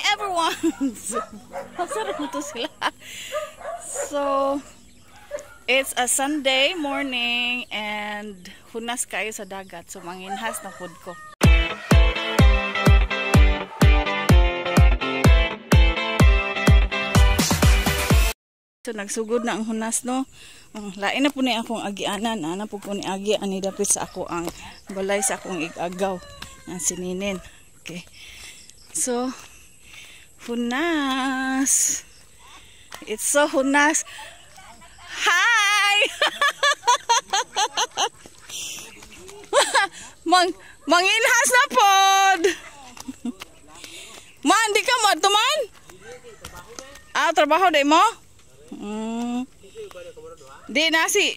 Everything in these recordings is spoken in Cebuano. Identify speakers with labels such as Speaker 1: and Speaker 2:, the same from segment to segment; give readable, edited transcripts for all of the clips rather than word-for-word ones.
Speaker 1: Everyone! Masarap to sila. So, it's a Sunday morning and hunas kayo sa dagat. So, manginhas na food ko. So, nagsugod na ang hunas, no? Lain na po ni akong agianan. Ana po ko ni agi ani dapit sa ako ang balay sa akong igagaw. Ang sininin. Okay. So, hunas. It's so hunas. Hi! Manginhas na pod. Man, di ka mo tuman? Ah, trabaho di mo? Di na si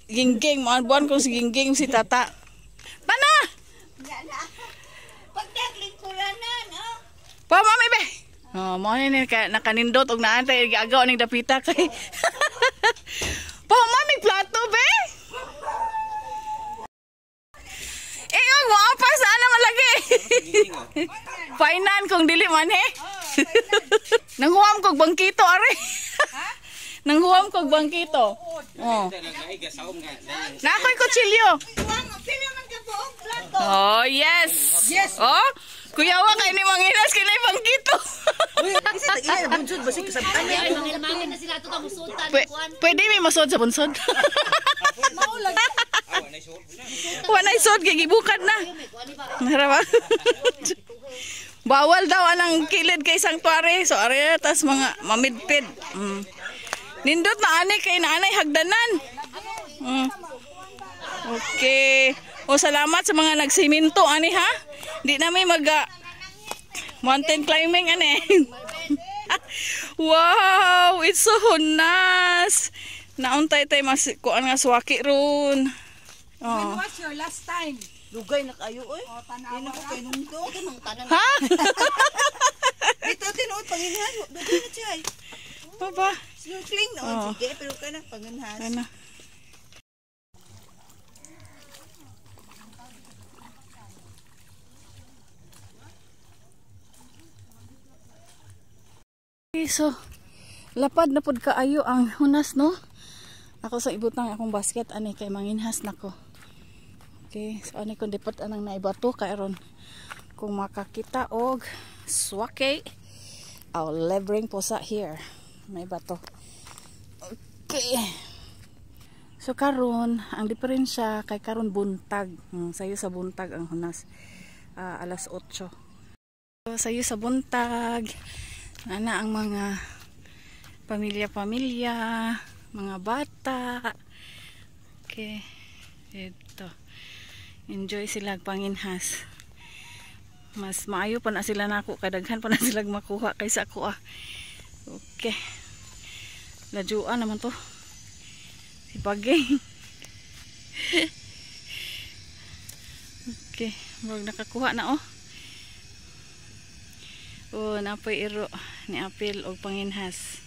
Speaker 1: Gingging, buwan kong si Gingging si Tata. Tana!
Speaker 2: Pagtaglingkuranan, oh.
Speaker 1: Pa, mami be. Oh, mo ni ka nakanindot og naantay agaw ning dapita kay. Pa, mami plato be. Eh, og mo pa sana man lagi. Fainan kung dili man he. Nanghuam kog bangkito are. Nanghuam kog bangkito. Oh. Nakoy kutsilyo. Oh, yes. Yes. Oh, kuyawa kay ni manginas kinay bangkito. Pwede may masod sa bunsod. Walay sod kay gibukad na. Narawa. Bawal daw anang kilid kay sanctuary. So are tas mga mamidpid. Nindot na ani kay naanay hagdanan. Okay. O salamat sa mga nagsiminto ani ha. Di na may mag mountain climbing ani. Wow, it's so hunas. Nauntay tay mas kuan nga suwaki ron. Oh.
Speaker 2: When was your last time? Lugay na kayo oy. Oh, tanawa ko kay nungdo.
Speaker 1: Ha?
Speaker 2: Dito tinuod panginhas, dugay na siya.
Speaker 1: Baba.
Speaker 2: Snorkeling noon oh. Sige, pero kanang panginhas.
Speaker 1: Ano? Okay, so lapad na pud kaayo ang hunas, no? Ako sa ibutang akong basket ani kay manginhas nako. Okay, so ani kon dipot anang naibato kay aron kung makakita og swake, I'll levering po sa here. May bato. Okay. So karon ang diferensya kay karon buntag. Sayo sa buntag ang hunas. Alas 8. So, sayo sa buntag. Ana ang mga pamilya-pamilya, mga bata. Okay. Ito. Enjoy sila panginhas. Mas maayo pa na sila nako kay daghan pa na sila makuha kaysa ako ah. Okay. Lajuan naman to. Si Baging. Okay, murag nakakuha na oh. Oh, napoy iro ni apil og panginhas.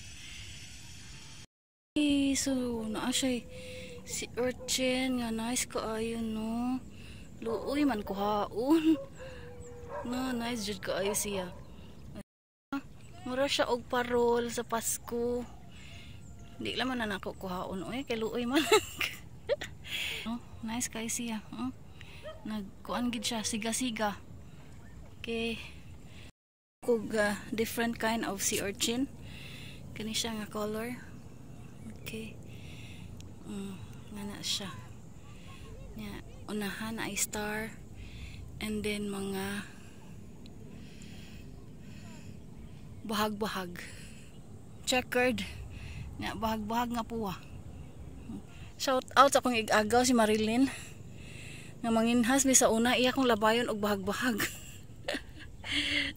Speaker 1: Okay, so naa siya si urchin nga nice kaayo no. Luoy man kuhaon. No, nice jud kaayo siya. Mura siya og parol sa Pasko. Di lang man na nako kuhaon oy kay luoy man. Oh, nice kaayo siya. Oh. Nagkuan gid siya siga-siga. Okay. Kog different kind of sea urchin. Kani siya nga color. Okay. Nga na siya. Nya unahan ay star and then mga bahag-bahag. Checkered. Nya bahag-bahag nga puwa. Shout out sa akong igagaw si Marilyn. Nga manginhas mi sa una iya kong labayon og bahag-bahag.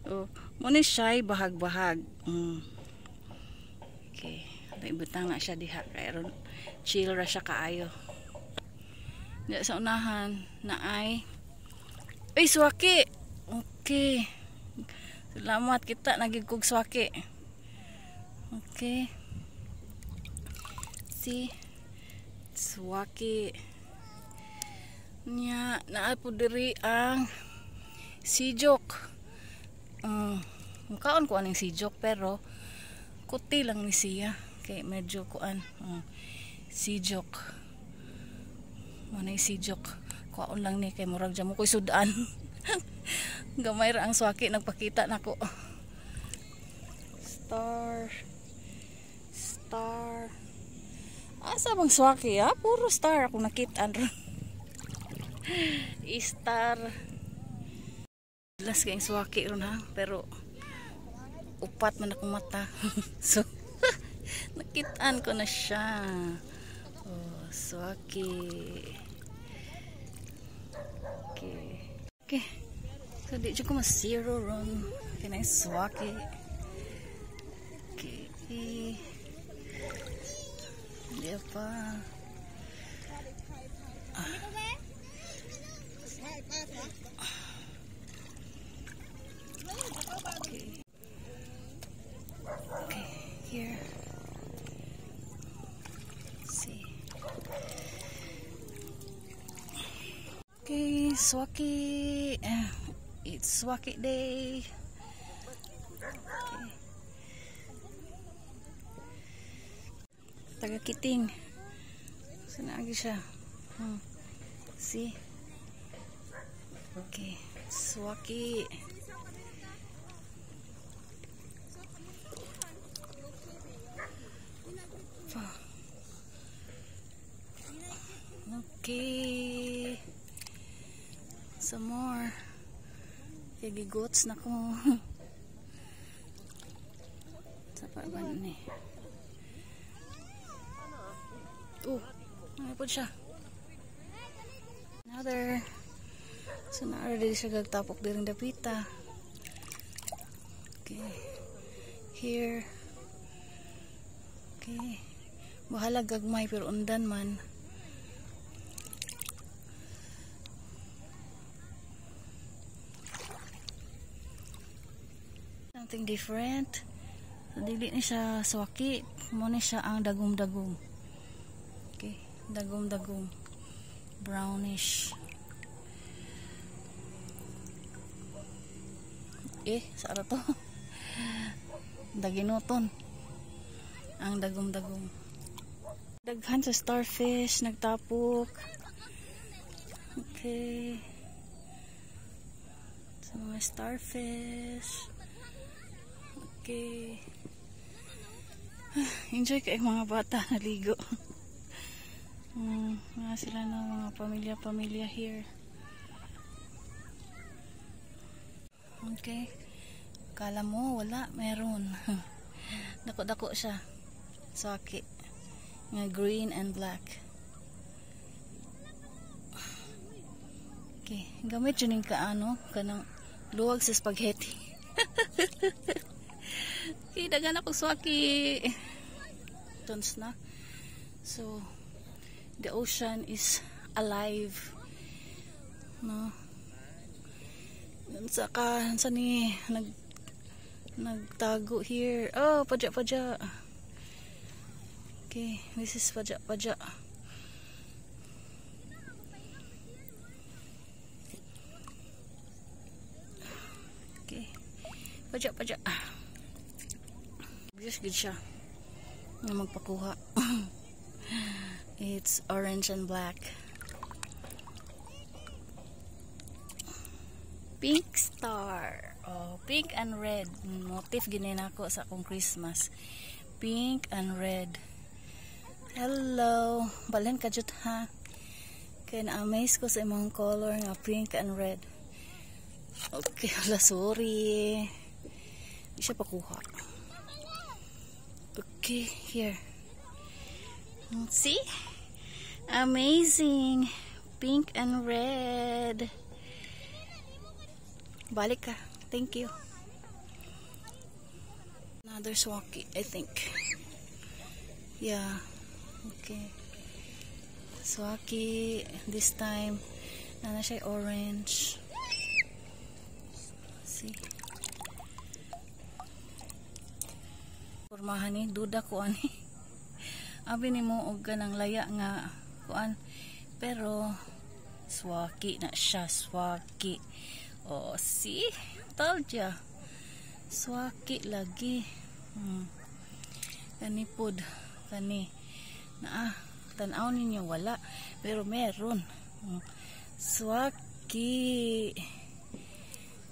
Speaker 1: Oh, mo ni siya bahag-bahag. Okay, ibutang na siya diha kay aron chill ra siya kaayo. Diya sa unahan na ay swaki. Okay. Salamat kita nagig kog swaki. Okay. Si swaki. Nya naa po diri ang sijok. Mukaon ko aning sijok pero kuti lang ni siya kay medyo kuan, sijok. Mo na sijok. Kuhaon lang ni kay murag mo ko'y sudan. Gamay ra ang swaki nagpakita nako. Star. Star. Asa bang swaki ha? Puro star ako nakita ron. Star. Last kayong swaki ron ha, pero upat man akong mata. So nakitaan ko na siya. Oh, swaki. Okay. Okay. So di ko mas zero ron. Kinay swaki. Okay. Hindi pa. Okay. Okay, here. See. Okay, swaki. It's swaki day. Okay. Taga-kiting. So, naagi siya. See? Okay. Swaki. Okay. Some more. Gigots na ko. Sa pa ba ni? Oh, ano po siya? Another. So, na-already siya gagtapok diring dapita. Okay. Here. Okay. Bahala gagmay pero undan man. Something different. So, dili ni siya swaki. Mo ni siya ang dagum-dagum. Okay, dagum-dagum. Brownish. Eh, saan to? Daginuton. Ang dagum-dagum. Daghan sa starfish, nagtapok. Okay. Sa mga starfish. Okay. Enjoy kayo mga bata naligo. Mga sila na mga pamilya-pamilya here. Okay. Kala mo wala, meron. Dako-dako siya. Swaki. Nga green and black. Okay, gamit yun yung kaano kanang luwag sa spaghetti. Okay, daghan ako swaki. Tons na. So the ocean is alive. No. Saka sa ni nagtago here. Oh, padya-padya. Okay, this is padya-padya. Okay. Padya-padya. Diyos gid siya nga magpakuha. It's orange and black. Pink star. Oh, pink and red. Motif gini nako sa akong Christmas. Pink and red. Hello. Balhin ka jud ha. Kay na-amaze ko sa imong color nga pink and red. Okay, hala, sorry. Di siya pakuha. Okay, here. See? Amazing. Pink and red. Balik ka. Thank you. Another swaki, I think. Yeah. Okay. Swaki. This time, nana siya orange. See? Pormahan ni, duda ko ani. Abi ni mo og ganang laya nga kuan. Pero swaki na siya, swaki. Oh, see? Told ya. Swaki lagi. Kani pod, kani naa, tan-aw ninyo wala, pero meron. Swaki.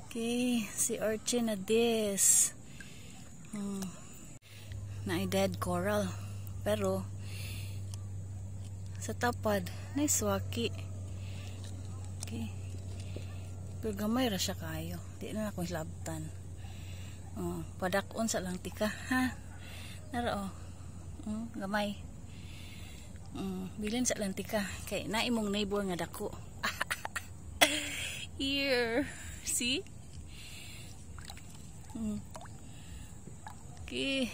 Speaker 1: Okay, sea urchin na this. Naay dead coral. Pero sa tapad, naay swaki. Okay. Pero gamay ra siya kayo. Di na akong labtan. Oh, padak-on sa lang tika, ha? Nara oh. Gamay. Bilin sa lang tika kay na imong neighbor nga dako. Here. See? Okay.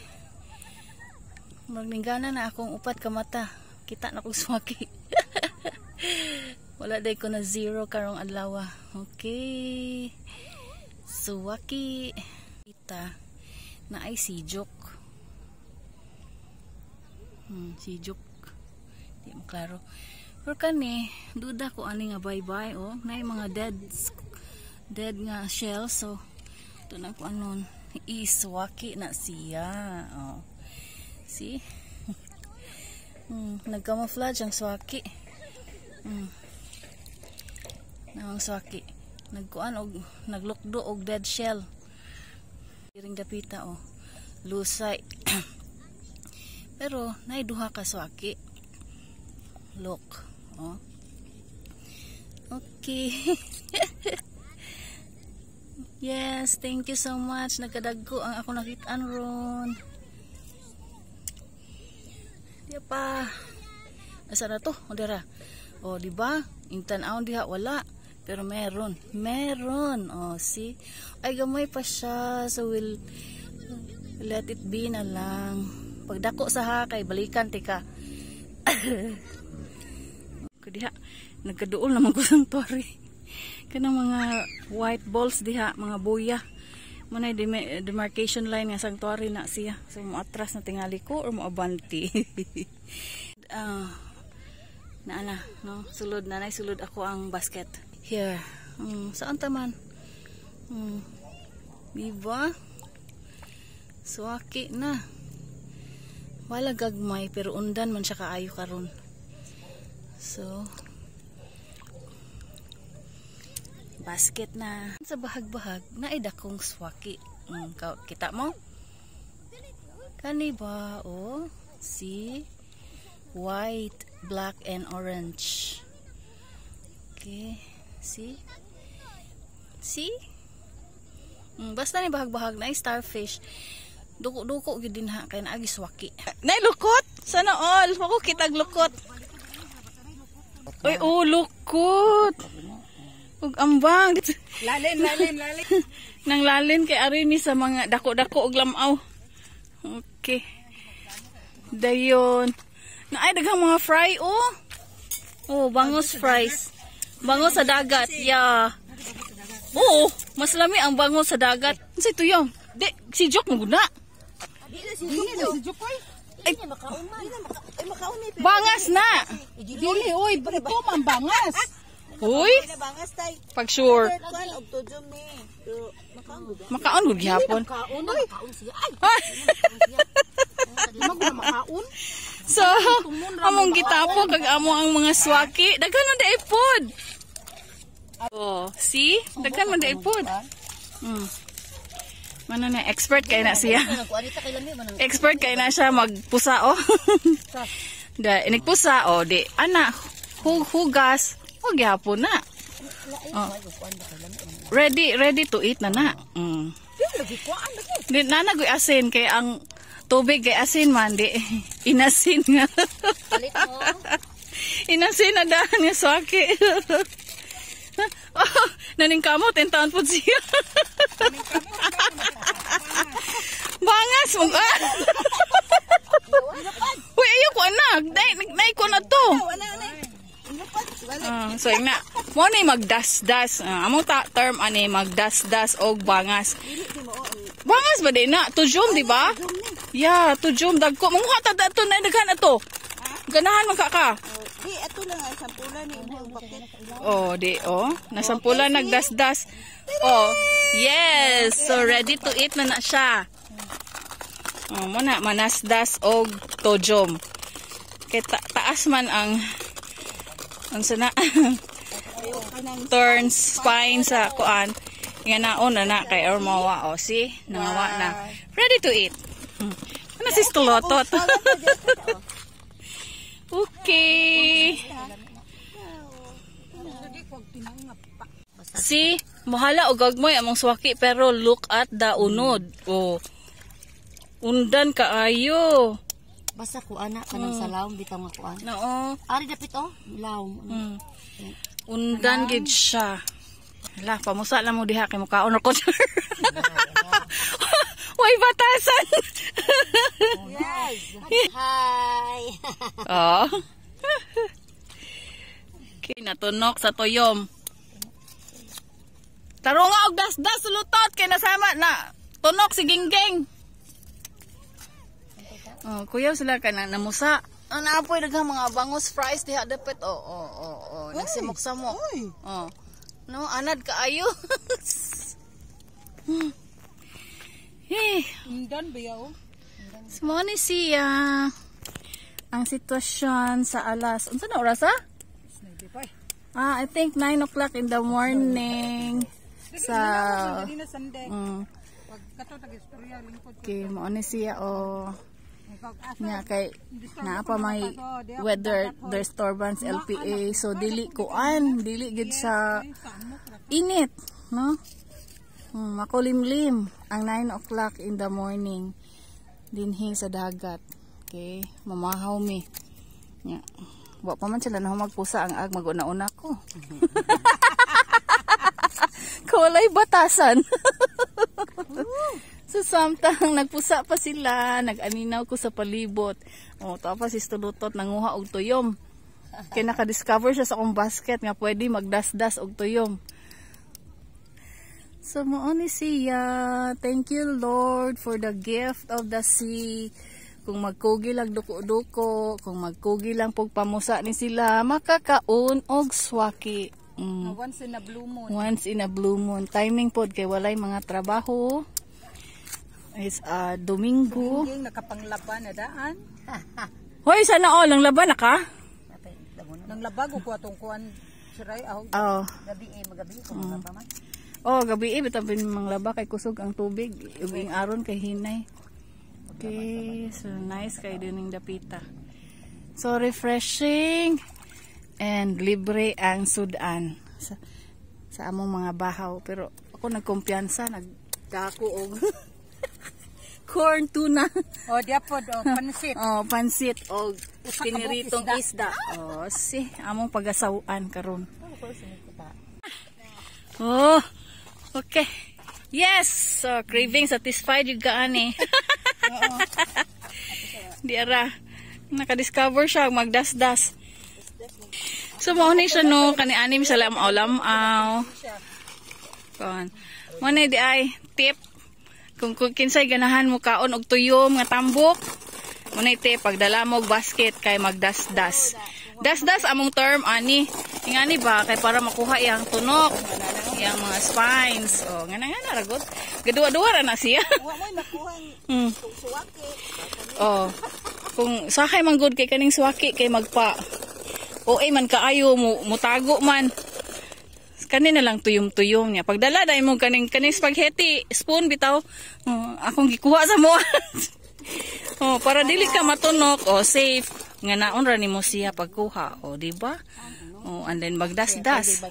Speaker 1: Magningana na akong upat ka mata. Kita na kong swaki. Wala day ko na zero karong adlaw. Okay. Suwaki. Kita na ay sijok. Sijok. Di mo klaro. Pero kani, duda ko ani nga bye-bye oh. Naay mga dead dead nga shell, so ito na ko anon iswaki na siya. Oh. See? Nag-camouflage ang swaki. Ang swaki. Nagkuan og naglukdo og dead shell. Iring dapita oh. Lusay. Pero naay duha ka swaki. Look. Oh. Okay. Yes, thank you so much. Nagkadagko ang ako nakitaan ron. Di pa. Asa na to? O dira. O, di ba? Yung tan-awon diha wala. Pero meron. Meron. O, see? Ay, gamay pa siya. So, we'll let it be na lang. Pagdako sa ha, kay balikan, tika. Kadiha, nagkaduol naman ko sanctuary. Kanang mga white balls diha, mga buya. Mo na demarcation line nga sanctuary na siya. So mo atras na tingali ko or mo abanti. Na na, no? Sulod na, nay sulod ako ang basket. Here. Saan taman? Diba? Suwaki na. Wala gagmay pero undan man siya kaayo karon. So basket na. Sa bahag-bahag naay dakong swaki. Kita mo? Kani ba? Oh, see? White, black, and orange. Okay. See? See? Basta ni bahag-bahag na starfish. Duko-duko gyud din ha kay naagi swaki. Nay lukot. Sana all. Mako kitag lukot. Uy, oh, lukot. Ug ambang.
Speaker 2: Lalin, lalin, lalin.
Speaker 1: Nang lalin kay ari ni sa mga dako-dako og lamaw. Okay. Dayon. Naay daghang mga fry oh. Oh, bangos fries. Bangos sa dagat. Yeah. Oo, mas lami ang bangos sa dagat. Unsay tuyong? Di si Jok mo guna.
Speaker 2: Di na si Jokoy.
Speaker 1: Ay,
Speaker 2: Ay, makaon ni.
Speaker 1: Bangas na.
Speaker 2: Dili, oy, ito man bangas.
Speaker 1: Uy,
Speaker 2: Bangas tay.
Speaker 1: Pag sure.
Speaker 2: Kuan og tudjom ni. Pero makaon gud.
Speaker 1: Makaon gud gihapon.
Speaker 2: Makaon, makaon siya. Ay, di man gud makaon.
Speaker 1: So, among gitapok kag amo ang mga swaki. Daghan man diay pod. Oh, see? Daghan man diay pod. Mano na expert kay na siya. Expert kay na siya magpusa oh. Da inigpusa oh di ana hugas o gyapon na. Oh. Ready ready to eat na na. Di na nagoy asin kay ang tubig kay asin man di inasin nga. Inasin na daan nga swaki. Oh, naning kamot taon po siya. Bangas mo ka. Uy, ayaw ko anak. Day, nay ko na to. So na, mo ni magdas-das. Among ta term ani magdas-das og bangas. Bangas ba di na? Tujum, di ba? Yeah, tujum dagko. Manguha ta dato na daghan ato. Ganahan man ka ka.
Speaker 2: Di, ato lang ang sampulan ni imong bucket.
Speaker 1: Oh, di oh. Nasampulan nagdasdas. Oh, yes. So ready to eat na na siya. Oh, mo na manasdas og tojom. Kay taas man ang unsa na turns spine sa kuan. Nga naon na na kay or mawa, oh, see, nangawa na. Ready to eat. Ano si Stolotot? Okay. See, mahala og gagmay among swaki pero look at the unod. Oh. Undan kaayo.
Speaker 3: Basta kuan na kanang sa lawom bitaw nga kuan.
Speaker 1: Nao.
Speaker 3: Ari dapit oh, lawom.
Speaker 1: Undan gid siya. Hala, pamusa lang mo diha kay mukaon ra ko. Way batasan.
Speaker 3: Yes. Hi.
Speaker 1: Oh. Okay, natunok sa tuyom. Tarunga og dasdas lutot kay nasama na tunok si Gingging. Oh, kuyaw sila ka na namusa. Ang naapoy daghang mga bangus fries diha dapit. Oh. Nagsimok-samok. Oh. No, anad kaayo. Hey,
Speaker 2: Undan ba yaw?
Speaker 1: So, ni siya ang sitwasyon sa alas. Unsa na oras ah? Ah, I think 9 o'clock in the morning. Sa
Speaker 2: Dili na Sunday. Pag kato tag-istorya lingkod.
Speaker 1: Okay, mao ni siya oh. Nga kay naa pa may weather disturbance LPA, so dili kuan, dili gid siya init, no? Makulimlim ang 9 o'clock in the morning dinhi sa dagat. Okay, mamahaw mi. Nya. Wa pa man sila na magpusa ang ag maguna-una ko. Kawalay batasan. So samtang nagpusa pa sila, nag-aninaw ko sa palibot. Oh, tapos si Stulutot nanguha og tuyom. Kaya naka-discover siya sa akong basket nga pwede magdasdas og tuyom. So mao ni siya. Thank you, Lord, for the gift of the sea. Kung magkugi lang duko-duko, kung magkugi lang pagpamusa ni sila, makakaon og swaki.
Speaker 2: Once in a blue moon.
Speaker 1: Once in a blue moon. Timing pod kay walay mga trabaho. It's Domingo.
Speaker 2: Yung nakapanglaba na daan.
Speaker 1: Hoy, sana all ang laban na ka?
Speaker 2: Nang labag ko atong kuan siray aw.
Speaker 1: Oh.
Speaker 3: Gabi eh, magabi ko mga pa man.
Speaker 1: Oh, gabi eh bitaw manglaba kay kusog ang tubig. Ubing aron kay hinay. Okay, so nice kay dining dapita. So refreshing and libre ang sudan sa among mga bahaw, pero ako nagkumpiyansa, nagdako og corn tuna.
Speaker 2: Oh, diya pod oh, pansit.
Speaker 1: Oh, pansit og
Speaker 2: Usa ka
Speaker 1: piniritong
Speaker 2: buok
Speaker 1: isda. Oh, si among pagasawan karon. Oh, okay. Yes, so craving satisfied yung gaan eh. Di ara. Naka-discover siya magdasdas. So mao ni siya no, kani anim sa lamaw lamaw. Kon. Mo ni di ay tip kung kinsay ganahan mo kaon og tuyom nga tambok. Mo ni tip pagdala mo og basket kay magdasdas. Dasdas among term ani. Ingani ba kay para makuha iyang tunok, iyang mga spines. Oh, ngana ngana ra gud. Gaduwa-duwa ra na siya.
Speaker 2: Wa mo'y nakuha suwaki.
Speaker 1: Oh. Kung sakay man gud kay kaning swaki kay magpa OA man kaayo mo mutago man. Kani na lang tuyom-tuyom niya. Pagdala dahil mo kaning kaning spaghetti spoon bitaw. Oh, akong gikuha sa mo. Oh, para dili ka matunok, oh, safe. Nga naon ra nimo siya pagkuha, oh, di ba? Oh, and then magdasdas.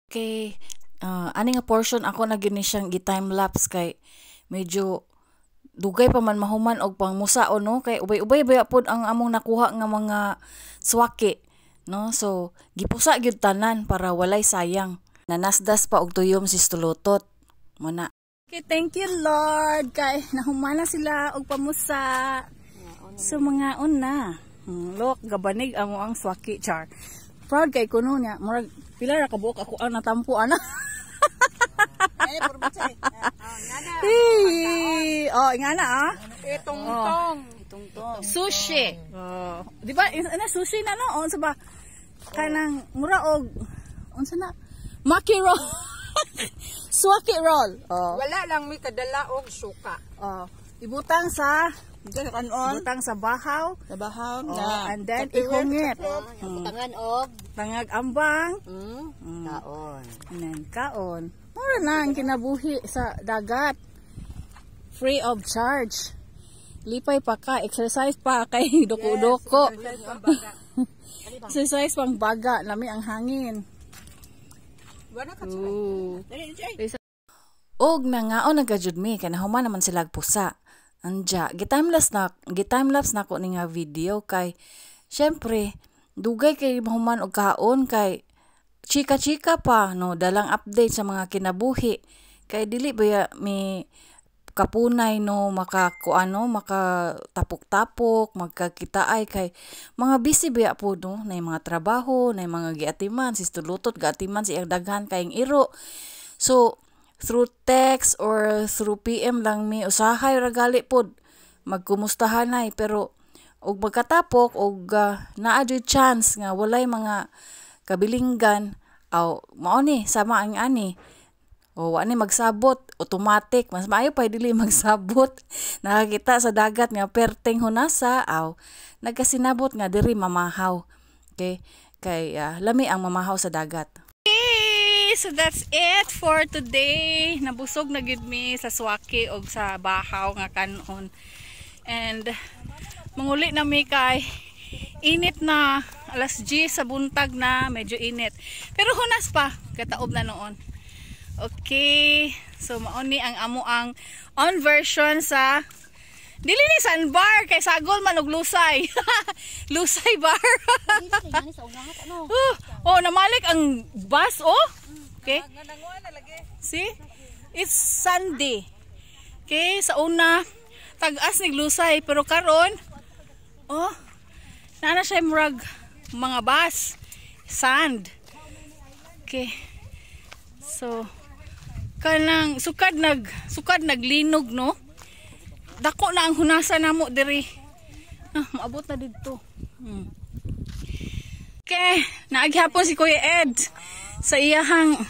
Speaker 1: Okay. Ani nga portion ako na gyud ni siyang gi-time lapse kay medyo dugay pa man mahuman og pangmusa o no, kay ubay-ubay baya pod ang among nakuha nga mga swaki, no? So gipusa gyud tanan para walay sayang. Nanasdas pa og tuyom si Stulutot mo na. Okay, thank you, Lord, kay nahuman na sila og pamusa. So mga una. Look, gabanig amo ang swaki char. Proud kay kuno niya. Murag pila ra ka buok ako ang natampo ana.
Speaker 2: Eh, puro.
Speaker 1: Hey! Oh, nga na ah.
Speaker 2: Itong tong.
Speaker 3: Itong to.
Speaker 1: Sushi. Oh. Di ba? Ana sushi na no? Unsa ba? Kanang mura og unsa na? Maki roll. Swaki roll. Oh.
Speaker 2: Wala lang mi kadala og suka.
Speaker 1: Oh. Ibutang sa
Speaker 2: Kanon.
Speaker 1: Ibutang sa bahaw.
Speaker 2: Sa bahaw
Speaker 1: Oh,
Speaker 2: na.
Speaker 1: and then ihungit.
Speaker 3: Butangan og
Speaker 1: Tangag ambang.
Speaker 3: Kaon.
Speaker 1: And then kaon. Mura na ang kinabuhi sa dagat. Free of charge. Lipay pa ka, exercise pa kay duko-duko. Exercise pang baga, lami ang hangin.
Speaker 2: Wala ka.
Speaker 1: Ooh.
Speaker 2: Dali, dali.
Speaker 1: Og nangaon na gajud mi kay nahuman naman sila pusa. Anja, gi-timelapse nako ni nga video kay syempre dugay kay mahuman og kaon kay chika-chika pa no, dalang update sa mga kinabuhi kay dili ba mi kapunay no, maka kuano, maka tapok-tapok magkakitaay kay mga busy ba po no, nay mga trabaho, nay mga giatiman si Tulutot, giatiman si iyang daghan kayong iro. So through text or through PM lang mi usahay ra gali pod magkumustahanay, pero og magkatapok og naa jud chance nga walay mga kabilinggan aw mao ni sama ang ani o wa ni magsabot automatic. Mas maayo pa dili magsabot. Nakakita sa dagat nga perteng hunasa aw nagkasinabot nga diri mamahaw. Okay, kay lami ang mamahaw sa dagat. Okay, so that's it for today. Nabusog na gyud mi sa swaki og sa bahaw nga kanon. And manguli na mi kay init na, alas 10 sa buntag na, medyo init. Pero hunas pa, kataob na noon. Okay, so mao ni ang amo ang on version sa dili ni sandbar kay sagol man og lusay. Lusay bar. Oh, namalik ang bus oh. Okay. See? It's Sunday. Okay, sa una tag-as ni lusay pero karon oh, naa na siya murag mga bus, sand. Okay. So kanang sukad naglinog no. Dako na ang hunasa namo diri. Ah, maabot na didto. Okay, naaghapon si Kuya Ed sa iyahang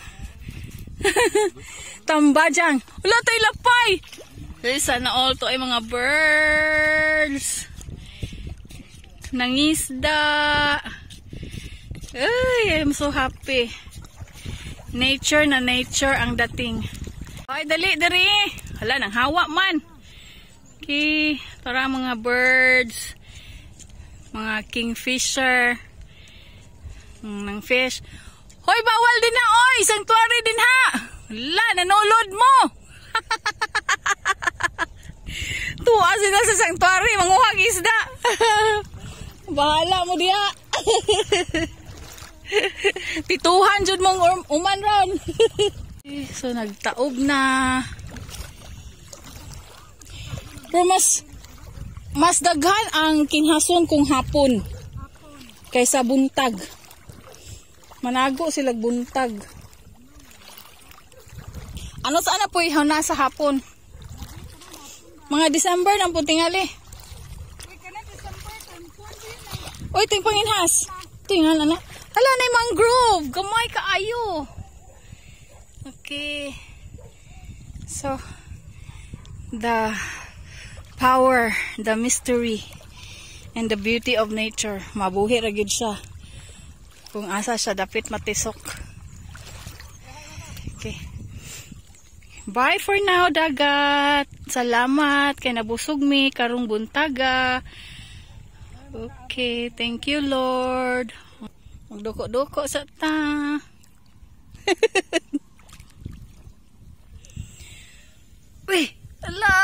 Speaker 1: tambajang. Wala tayo lapay. Sana all to ay mga birds. Nangisda. Ay, I'm so happy. Nature na nature ang dating. Ay, dali, dali. Hala, nang hawa man. Okay, tara mga birds. Mga kingfisher. Ng fish. Hoy, bawal din na, oy! Sanctuary din ha! Hala, nanulod mo! Tuwa sila sa sanctuary, manguhag isda. Bahala mo diha. Tituhan jud mong uman ron. So nagtaob na. Pero mas daghan ang kinhason kung hapon kaysa buntag. Manago sila buntag. Ano sana po ihaw na sa hapon? Mga December nang tingali. Uy, ting panginhas. Tingal ana. Hala na yung mangrove. Gamay kaayo. Okay. So, the power, the mystery, and the beauty of nature. Mabuhi ra gyud siya. Kung asa siya dapit matisok. Okay. Bye for now, dagat. Salamat kay nabusog mi karong buntaga. Okay, thank you, Lord. Magduko-duko sa ta. Uy, ala.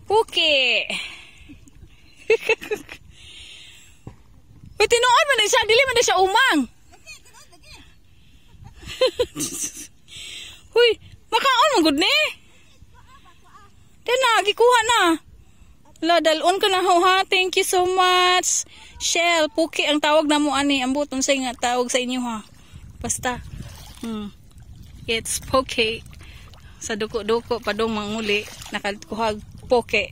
Speaker 1: Puki. Uy, tinuod man na siya, dili man na siya umang. Uy, makaon man gud ni. Dana, gikuha na. La, dalon ka na ho ha. Thank you so much. Shell, puki ang tawag na mo ani. Ambot unsay nga tawag sa inyo ha. Basta. It's poke. Sa duko-duko padong manguli nakakuhag poke.